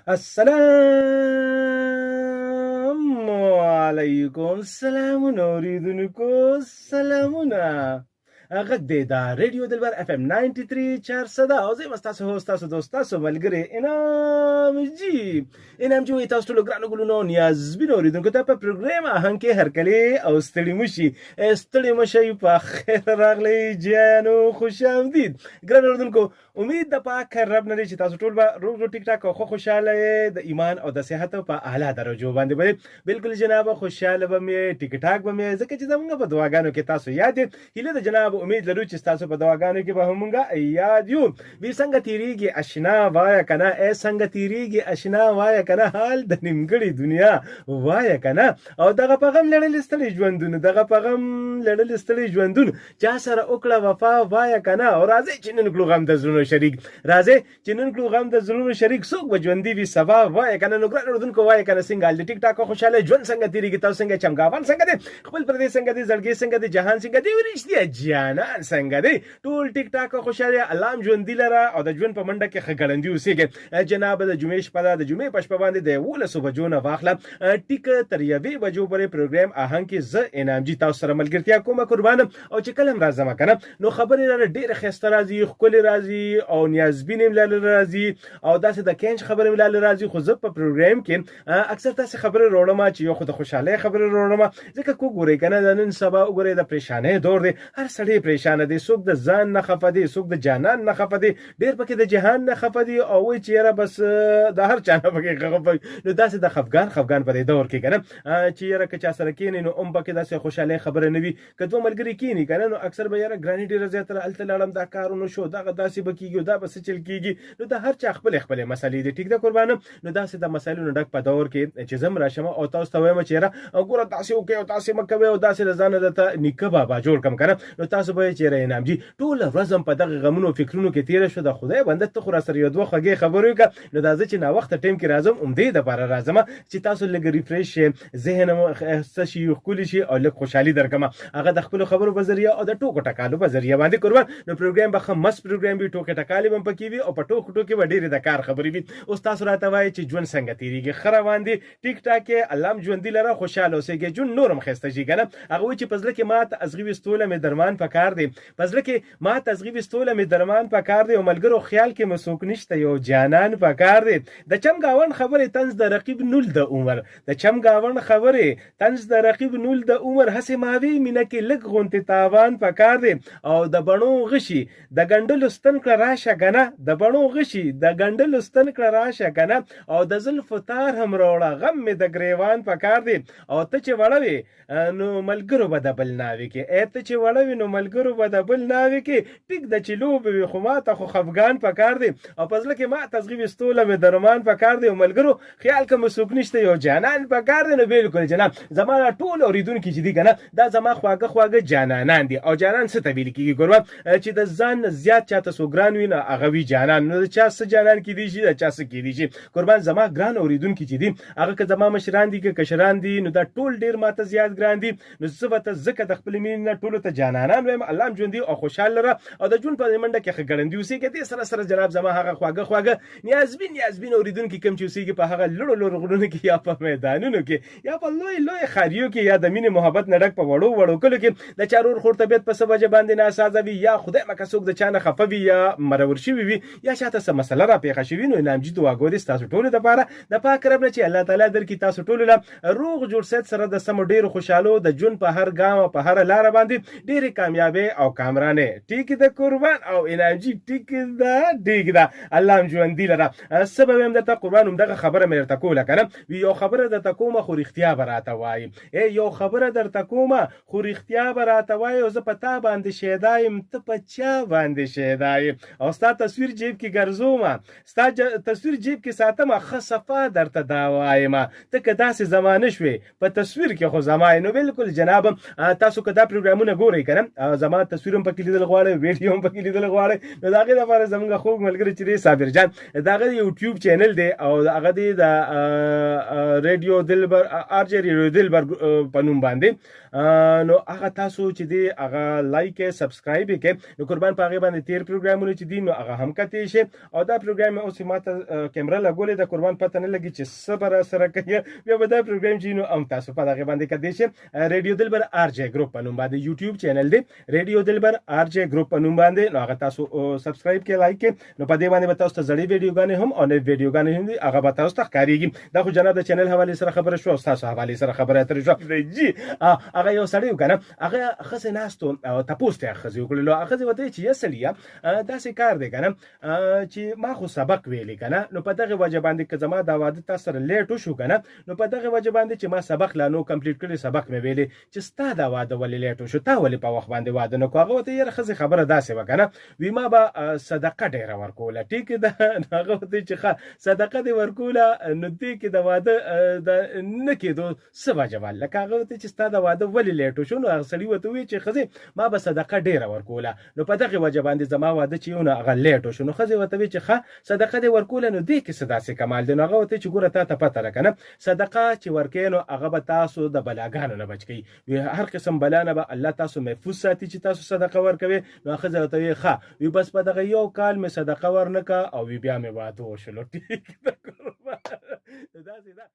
السلام علیکم، سلامونه اوریدونکو، سلامونه. غږ دی دا ریډیو دلبر اف ام 93 400 او زه یم ستاسو هوست، ستاسو دوست، ستاسو ملګری انعام جي. انعام جي وایي تاسو ټولو ګرانو ګلونو نیازبینو اورېدونکو ته په پروګرام آهنګ کې هرکلی او ستړي مه شي، ستړي مه شئ، په خیر راغلئ جیانو، خوش آمدید. ګرانو اورېدونکو، امید د پاک رب نه دی چې تاسو ټول به روغ جوړ، ټیک ټاک او خو خوشاله یې، د ایمان او د صحت په اعلی درجو باندې به بالکل جناب خوشاله به مې، ټیک ټاک به مې، ځکه چې زمونږ په دعاګانو کې تاسو یاد یې. هیله ده جناب، امید لرو چې تاسو په دعاګانو کې به هم مونږ یاد یو. وی څنګه تیریږي اشنا وایا کنه، ای څنګه تیریږي اشنا وایا کنه، حال د نیمګړي دنیا وایا کنه، او دغه په غم لړلې ستړي ژوندون، دغه په غم لړلې ستړي ژوندون چا سره وکړه وفا وایا کنه. او راځئ چې نن کړو غم د زړونو شریک، راځئ چې نن کړو غم د زړونو شریک، څوک به ژوندي وي سبا وایا کنه. نو ګران اردوونکو، وایا کنه څنګه حال دی؟ ټیک ټاک، خوشاله ژوند څنګه تیریږي؟ تاسو څنګه؟ چمګاوان څنګه دی؟ خپل پردې څنګه دی؟ زړګی څنګه دی؟ جهان څنګه دی؟ ورشتیا جانان څنګه دی؟ ټول ټیک ټاک، خوشاله، الله هم ژوندي لره او د ژوند په منډه کې ښه ګړندي اوسېږي. جناب، د جمعې شپه ده، د جمعې په شپه باندې د 11 بجو نه واخله ټیک تر 1 بجو پورې پروګرام آهنګ کې زه انعام جي تاسو سره ملګرتیا کوم قربان. او چې کله هم راځم کنه نو خبرې راله ډېرې ښایسته راځي، ښکلې راځي او نیازبینې هم لاله راځي او داسې د کینج خبرې هم لاله راځي. خو زه په پروګرام کې اکثر داسې خبرې راوړم چې یو خو د خوشحالۍ خبرې راوړم، ځکه کو ګورئ که نه د نن سبا وګورئ د پریشانۍ دور دی، هر سړی پریشانه دی، څوک د ځان نه خفه دی، څوک د جانان نه خفه دی، ډېر پکې د جهان نه خفه دي او وایي چې یاره بس د هر چا نه پکې خفه. نو داسې د خفګان خفګان په دې دور کې که نه چې یاره که چا سره کښېنې نو هم پکې داسې خوشحالۍ خبره نه وي. که دوه ملګري کینی کنه نو اکثر به یاره ګرانی ډیره زیاته ده، هلته لاړم دا کار ونه شو، دغه داسې به کیږي، دا به څه چل کیږي. نو د هر چا خپل خپل مسلې دي، ټیک ده قربانه. نو داسې د مسایلو ډک په دور کې چې زم راشم او تاسو ته وایم چې یاره ګوره داسې وکړئ او داسې مه کوئ او داسې له ځانه درته نیکه بابا جوړ کم کنه، نو تاسو به چې یاره انعام جي ټوله ورځ هم په دغه غمونو فکرونو کې تېره شو، د خدای بنده ته خو راسره یو دوه خوږې خبرې وکړه. نو دا زه چې ناوخته ټایم کې راځم همدې دپاره راځم چې تاسو لږ ریفریش شئ، ذهن مو ښه شي، ښکلي شي او لږ خوشحالي درکړم هغه د خپلو خبرو په ذریعه او د ټوکو ټکالو په ذریعه باندې قربان. نو پروګرام به ښه مست پروګرام وي، ټوکې ټکالې به هم پکې وي او په ټوکو ټوکې به ډېرې د کار خبرې وي. اوس تاسو راته وایئ چې ژوند څنګه تېرېږي؟ ښه روان دی، ټیک ټاک یې، الله هم ژوندي لره، خوشحاله اوسېږئ، ژوند نور هم ښایسته شي که نه. هغه وایي چې په زړه کې ماته ازغي ویستوله مې درمان پکار دی، په زړه کې ماته ازغي ویستوله مې درمان پکار دی، او ملګرو خیال کې مو څوک نشته یو جانان پکار دی. د چم ګاونډ خبرې طنز د رقیب نول د عمر، د چم ګاونډ خبرې طنز د رقیب نول د عمر، هسې ماوې مینه کې لږ غونتې تاوان پکار دی. او د بڼو غشي د ګنډلو ستن کړه راشه کنه، د بڼو غشي د ګنډلو ستن کړه راشه کنه، او د زلفو تار هم راوړه غم مې د ګریوان پکار دی. او ته چې وړه وې نو ملګرو به د بل ناوې کې، ای ته چې وړه وې نو ملګرو به د بل ناوې کې، ټیک ده چې لوبې وي خو ماته خو خفګان پکار دی. او په زړه کې ماته ازغي ویستوله مې درمان پکار دی، او ملګرو خیال که مو څوک نشته یو جانان پکار دی. نو بالکل جناب، زما دا ټول اورېدونکي چې دي که نه دا زما خواږه خواږه جانانان دي. او جانان څه ته ویل کېږي ګوروه؟ چې د ځان نه زیات چاته څوک ګران وي نو هغه وي جانان. نو د چا څه جانان کېدی شي، د چا څه کېدی شي قربان. زما ګران اورېدونکي چې دي هغه که زما مشران دي که کشران دي نو دا ټول ډېر ماته زیات ګران دي. نو زه به ته ځکه د خپلې مینې نه ټولو ته جانانان وایم. الله هم ژوندي او خوشحال لره او د ژوند په منډه کې ښه ګړندي اوسېږي. دې سره سره جناب زما هغه خواږه خواږه نیازبین نیازبین اورېدونکي کوم چې اوسېږي په هغه لوړو لوړو غرونو کې یا په میدانونو کې یا په لوی لوی ښاریو کې یا د مینې محبت نه ډک په وړو وړو کلو کې، د چا ورور خور طبیعت په څه وجه باندې ناسازه وي یا خدای مکه څوک د چا نه خفه وي یا مرور شوي وي یا چاته څه مسله را پېښه شوي، نو انعام جي دعاګو دي ستاسو ټولو دپاره د پاک رب نه چې الله تعالی درکړي تاسو ټولو له روغ جوړ صحت سره د سمو ډېرو خوشحالو، د ژوند په هر ګام او په هره لاره باندې ډېرې کامیابۍ او کامرانۍ. ټیک ده قربان او انعام جي، ټیک ده، ټیک ده، الله هم ژوندي لره. څه به وایم درته قربان، همدغه خبره مې درته کوله که نه وي یو خبره درته کومه خو رښتیا به راته وایي، ای یو خبره درته کومه خو رښتیا به راته وایي، او زه په تا باندې شیدا یم ته په چا باندې شیدا یې، او ستا تصویر جیب کې ګرځومه، ستا تصویر جیب کې ساتمه، ښه صفا درته دا وایم ته که داسې زما نه شوې په تصویر کې خو زما یې. نو بالکل جناب، تاسو که دا پروګرامونه ګورئ که نه زما تصویر هم پکې لیدل غواړئ، ویډیو هم پکې لیدل غواړئ، نو د هغې دپاره زمونږ خوږ ملګری چې دی صابر جان، د هغه یوټیوب چینل دی او هغه دی د ریډیو دلبر آر جې ریډیو دلبر په نوم باندې. نو هغه تاسو چې دی هغه لایک کړئ، سبسکرایب یې کړئ، نو قربان په هغې باندې تیر پروګرامونه چې دي نو هغه هم کتی شي. او دا پروګرام اوس ماته کیمره لګولې ده، قربان پته نه لګي چې څه به راسره کوي. بیا به دا پروګرام چې نو هم تاسو په دغې باندې کتی شي. ریډیو دلبر آر جې ګروپ په نوم باندې یوټیوب چینل دی، ریډیو دلبر آر جې ګروپ په نوم باندې، نو هغه تاسو سبسکرایب کړئ، لایک کړئ، نو په دې باندې به تاسو ته زړې ویډیوګانې هم او نوې ویډیوګانې هم دي هغه به تاسو ته ښکارېږي. دا خو جناب د چینل حوالې سره خبره شوه او ستاسو حوالې سره خبره اترې شوه جی. هغه یو سړی و که نه، هغه ښځې ناست و او تپوس ته یې ښځې وکړلو. هغه ښځې ورته ویل چې یه سړیه، داسې کار دی که نه چې ما خو سبق ویلی که نه، نو په دغې وجه باندې که زما دا واده تا سره لیټ وشو که نه، نو په دغې وجه باندې چې ما سبق لا نو کمپلیټ کړی، سبق مې ویلی، چې ستا دا واده ولې لیټ وشو، تا ولې په وخت باندې واده نه کو؟ هغه ورته یاره ښځې خبره داسې وه که نه، وی ما به صدقه ډېره ورکوله، ټیک ده. نو هغه ورته چې ښه صدقه دې ورکوله، نو دې کې د واده د نه کېدو څه وجه وه؟ لکه هغه ورته چې ستا د واده ولې لیټ وشو؟ نو هغه سړي ورته وویل چې ښځې ما به صدقه ډېره ورکوله، نو په دغې وجه باندې زما واده چې یو نو هغه لیټ وشو. نو ښځې ورته وویل چې ښه صدقه دې ورکوله، نو دې کې څه داسې کمال دی؟ نو هغه ورته چې ګوره تا ته پته ده که نه، صدقه چې ورکوې نو هغه به تاسو د بلاګانو نه بچ کوي، وی هر قسم بلا نه به الله تاسو محفوظ ساتي چې تاسو صدقه ورکوي. نو ښځه ورته وی ښه، وی بس په دغه یو کال مې صدقه ورنکه او وی بیا مې واده وشولو. ټیک ده قربان، داسې ده.